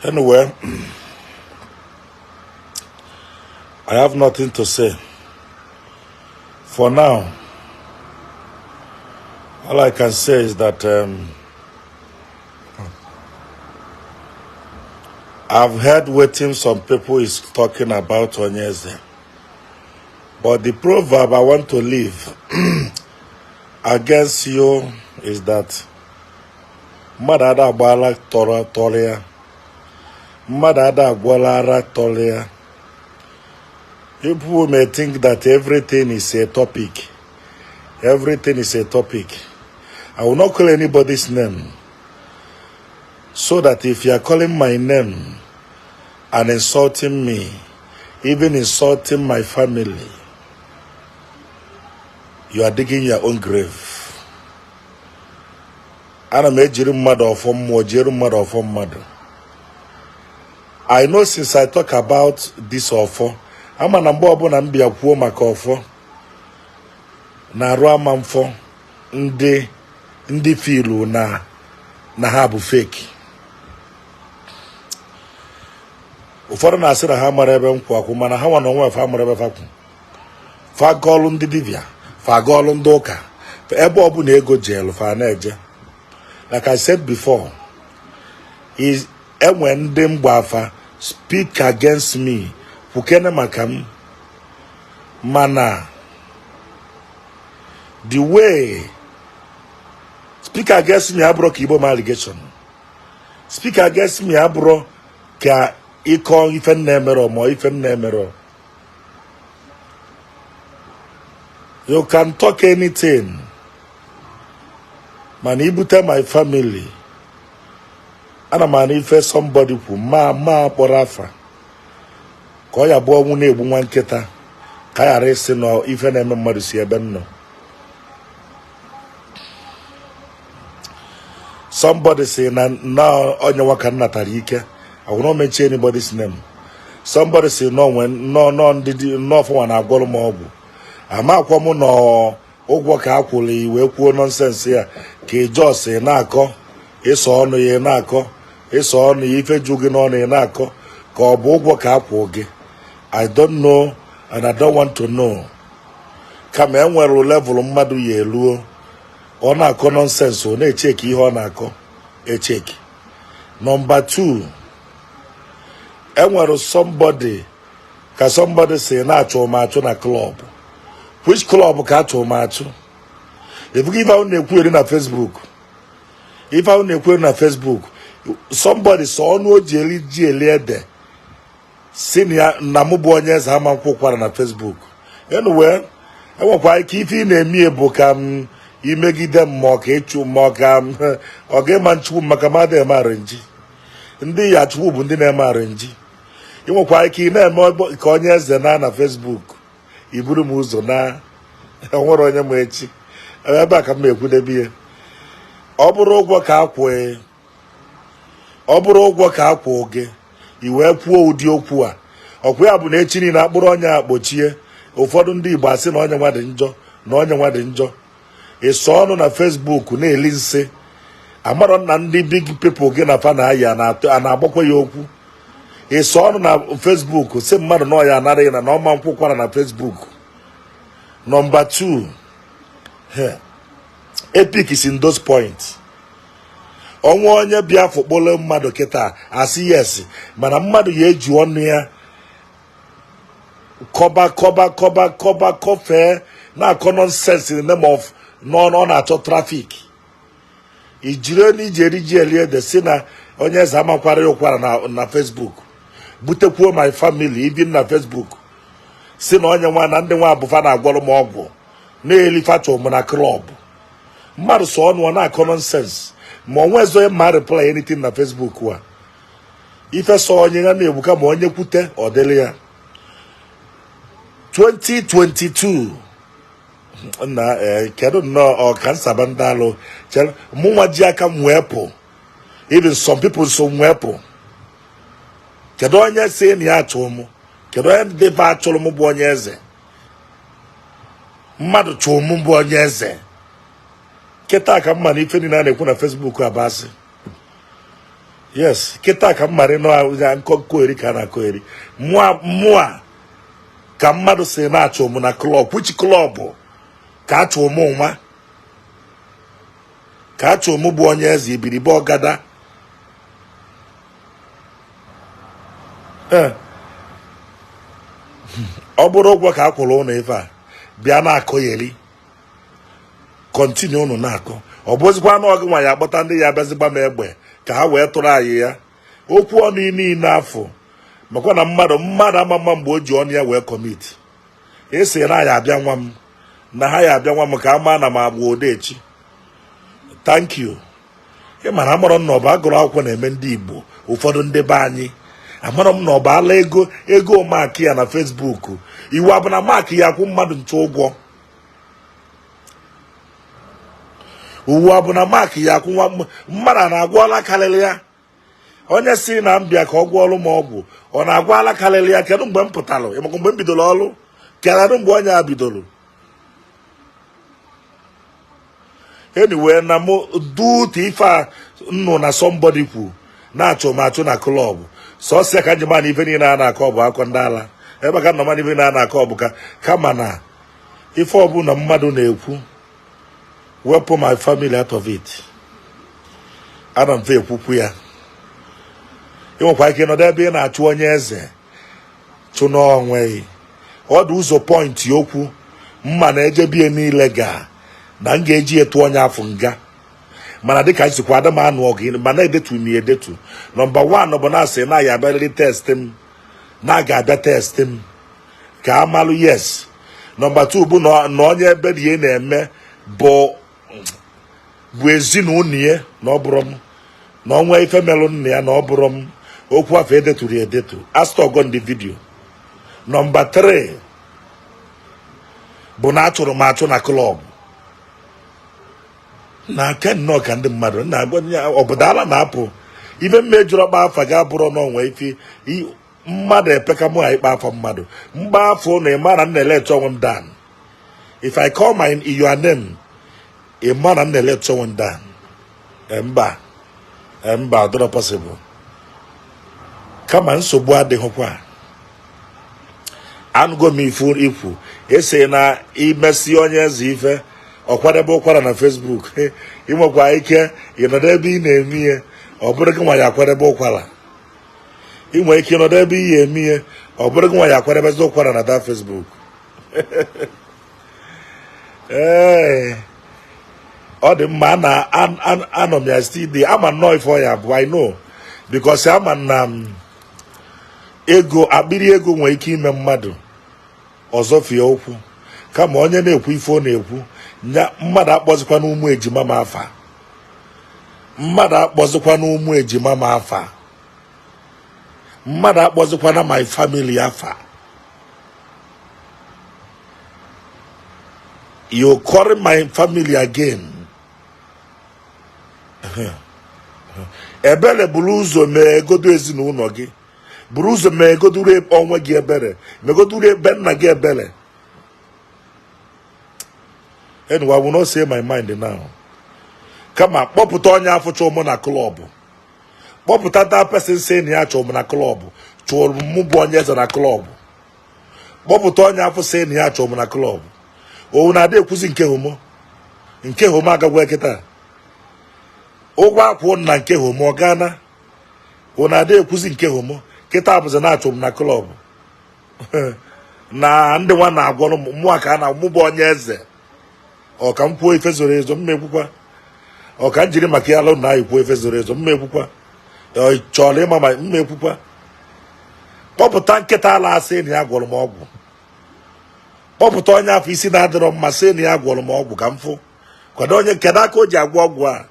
Anyway, I have nothing to say. For now, all I can say is that I've heard wetin some people is talking about Onyeze. But the proverb I want to leave against you is that mmadụ ada agbala tọrọ tọrọ ya, mmadụ ada agwọla ara tọrọ ya. You people may think that everything is a topic. Everything is a topic. I will not call anybody's name, so that if you are calling my name and insulting me, even insulting my family, you are digging your own grave. Ana m ejiri mmadụ ọfọ mmụọ, jiri mmadụ ọfọ mmadụ. I know since I talk about this ọfọ, ama na mgbe ọbụla m bịa kwuo maka ọfọ na-arụ ama mfọ ndị filu na ha bụ fake. Ụfọdụ na-asị na ha mara ebe m kwụ akwụ, mana ha nwa na onwe fa mara ebe fa kwụ. Fa gọọlụ ndị dibịa, fa gọọlụ ndị ụka, ebe ọbụla ego jeelu fa na-eje. Like I said before, is enwe ndị mgbafa speak against me, kwukene maka m, mana the way speak against me abụrụ ka igbo m allegation, speak against me abụrụ ka ịkọ ife m na-emerọ ma ife m na-emerọ. You can talk anything, mana ibute my family, ana m ana ife somebody kwu ma kpọrọ afa ka ọ ya bụ ọnwụ na-egbu nwa nkịta, ka a ghara ịsị na ife na-eme mmadụ si ebe m nọ. Somebody say na onye nwa ka m natara ike. I will not mention anybody's name. Somebody say no when no no ndị dị nnọọ na-agwọrọ m ọgwụ. Amakwa m na ụgwọ ka a kwụrụ wee kwuo nonsense ya, ka ị just na-akọ ịsọ ọnụ ya, na-akọ ịsọ ọnụ ya, ife ju gị n'ọnụ ya na-akọ, ka ọ bụ ụgwọ ka a kwụ gị. I don't know and I don't want to know. Kama e nwere level mmadụ ya eluo, ọ na-akọ nonsense, ọ na-echeki ihe ọ na-akọ echeki. Number 2, enwere somebody ka somebody si na-achụ m achụ na club. Which club ka achụ m achụ? Ebugo ife ahụ na-ekwugheri na Facebook. Ife ahụ na-ekwugheri na Facebook, somebody sọ ọnụ o ji eli ji eli ede si na ya na mụ bụ onye eze ama nkwụkwara na Facebook. Anyway, enwekwa ike ife ị na-eme bụ ka m imegide m, ma ọ ka ịchụ, ma ọ ka m ọ ga-ịma nchukwu, maka mmadụ eme arịnji. Ndị ya chukwu bụ ndị na-eme arịnji. Ị nwekwa ike ị na-eme ka onye eze na Facebook, iburu m ụzọ na onwere onye ma echi. Ebe a ka m ekwudebe ya. Ọ bụrụ ụgwọ ka akwụ, ọ bụrụ ụgwọ ka akwụ gị, i wee kwuo ụdị okwu a, ọkwa ya bụ na echi niile akpụrụ onye a kpochie. Ụfọdụ ndị Igbo asị na onye nwa dị njọ, na onye nwa dị njọ. Ịsọ ọnụ na Facebook na-eli nsị, amarọ na ndị big people gị na fa na-aya a na-agbakwa ya okwu. Ịsọ ọnụ na Facebook si mmadụ na ọya anaraghị na ọma nkwụkwara na Facebook. Number 2, epic is in those points. Ọnwa onye bịa fụkpọrọ mmadụ kịta asị yes, mana mmadụ ya eji ọnụ ya kọba kọba kọba kọba kọfee na-akọ nonsense in the name of n'ọnụ ọ na-achọ traffic. Ijiri na iji eri ji eli ede si na onye eze amakwara ya ụkwara na Facebook, butekwuo my family even na Facebook, si na onye nwa na ndị nwa abụfa na-agwọrọ m ọgwụ na-eli facho m na club. Mmadụ sọ ọnụ ọ na-akọ nonsense, ma onwe ezo ma reply anything na Facebook a. Ife sọ onye ya na-egbu kama onye kwute ọ dịrị ya. 2022 na kedu nnọọ ọ ka nsaba ndị alụ chere mụnwa ji aka m wee pụ. Even some people so m wee pụ. Kedu onye si na ya achụ m? Kedu onye dịba achụrụ m bụ onye eze? Mmadụ chụrụ m bụ onye eze. Kịta ka mma na ife niile a na-ekwu na Facebook abasị. Yes, kịta ka m mara nọ ya nkọ nkogheri ka a na-akọgheri. Mụa ka mmadụ si na-achụ mụ na club. Which club ka achụ mụ nwa? Ka achụ mụ bụ onye eze ibiribe ọgada. Ee, ọ bụrụ ụgwọ ka a kwụrụ ụnụ ife a bịa na-akọgheri, continue ụnụ na-akọ. Ọ bụzikwa na ọgụ nwa ya akpọta ndị ya abịazigba m egbe ka ha wee tụrụ anyị ya okwu ọnụ niile afọ, makwa na mmadụ ama mma mgbe o ji ọnụ ya wee commit. Esi na ya abịa nwa m na ha ya abịa nwa m ka a maa na m agba odechi. Thank you. Ị mara amarọ m na ọ bụ agụrụ akwụkwọ na-eme ndị Igbo ụfọdụ ndị be anyị. Amarọ m na ọ bụ ala ego ego Mark ya na Facebook. Iwu abụ na Mark ya akwụ mmadụ nche ụgwọ. Uwe abụ na Mark ya akwụ nwa mmadụ a na-agwọla karịrị ya. Onye si na m bịa ka ọ gwọọlụ m ọgwụ, ọ na-agwọ ala karịrị ya. Kedu mgbe m pụtalụ? Ịmakwa mgbe m bidoro ọrụ? Kedu mgbe onye a bidoro? Anyway, na mụ dutu ife a nnụ na somebody kwu na-achụ m achụ na club. Sọsịa ka njem a na ife niile a na-akọ bụ akọ ndị ala ebe ka nnọma na ife niile a na-akọ bụ ka kama na ife ọbụla mmadụ na-ekwu, wepụ my family out of it. Ana m fe ekwukwu ya. Ị nwekwa ike ịnọdụ ebe ị na-achụ onye eze chụ n'onweghị ọ dị ụzọ point okwu mma na ejebie niile ga na m ga-eji etu onye afọ nga. Mana dịka m sikwa ada m anụ ọgụ, mana edetu m ya edetu. Number 1 bụ na asị na ya abịarịrị test m, na a ga-abịa test m ka amalụ. Yes, number 2 bụ na onye ebe dị na-eme bụ ezinụlọ ya, na ọ bụrụ m na ọnwa ife melụ nna ya, na ọ bụrụ m okwu afọ edeturu ya edetu astọgo ndị video. Number 3 bụ na achụrụ m achụ na club na aka nnọọ ka ndị mmadụ na-agwa ya obodo ala na-apụ ife mma ejuru ọkpa afa ga-abụrụ n'ọnwa ife mmadụ epeka mụ ịkpa afa mmadụ mgba afọ na ịma na m na-eleta onwe m down. If I call my your name, ịma na m na-eleta onwe m down. Mba, mba, ọ dịrọ possible. Kama nsogbu adịghịkwa. Anụgo m ifu ikwu ese na imesi onye eze ife ọkwadebe ụkwara na Facebook. Ị nwekwa ike ịnọdụ ebe ị na-eme ihe, ọ bụrụ gị nwa ya akwadebe ụkwara. Ị nwere ike ịnọdụ ebe ị ya eme ihe, ọ bụrụ gị nwa ya akwadebezi ụkwara na da Facebook. Ee, ọ dị mma na anọ m ya still dị ama nnọọ ife ọ ya bụ. I know because ama na m ego akpịrị ego nwere ike ime mmadụ ọzọ fie okwu. Kama onye na-ekwu ife ọ na-ekwu nya mmadụ akpọzikwa n'ụmụ ejima m afa, mmadụ akpọzikwa n'ụmụ ejima m afa, mmadụ akpọzikwa na my family afa. You calling my family again. Ebere buru ụzọ mee egodo ezinụlọ gị, buru ụzọ mee egoduru onwe gị ebere, megoduru ebe nna gị ebere. Anyway, I will not say my mind now. Kama kpọpụta onye afọ chụọ mụ na club, kpọpụta that person say na ya chụọ mụ na club, chụọ mụ bụ onye eze na club. Kpọpụta onye afọ sị na ya chụọ mụ na club. Owu na-ada ekwuzi nke homo, nke homo agagwa kịta ụgwọ akwụ na nke homo ọ gana. Ọ na-ada ekwuzi nke homo kịta abụzi na-achụ m na club na ndị nwa na-agwọrọ m mmụọ ka a na mụ bụ onye eze. Ọ ka m kwuo ife zoro ezo mma ekwukwa, ọ ka m jiri maka ya lụ na anyị kwuo ife zoro ezo mma ekwukwa, ọ chọrọ ịma ma mma ekwukwa. Kpọpụta nkịta ala asị na ya gwọrọ m ọgwụ, kpọpụta onye afọ isi na-adịrọ mma sị na ya gwọrọ m ọgwụ ka m fụ. Kwado onye kedu aka o ji agwọ ọgwụ a.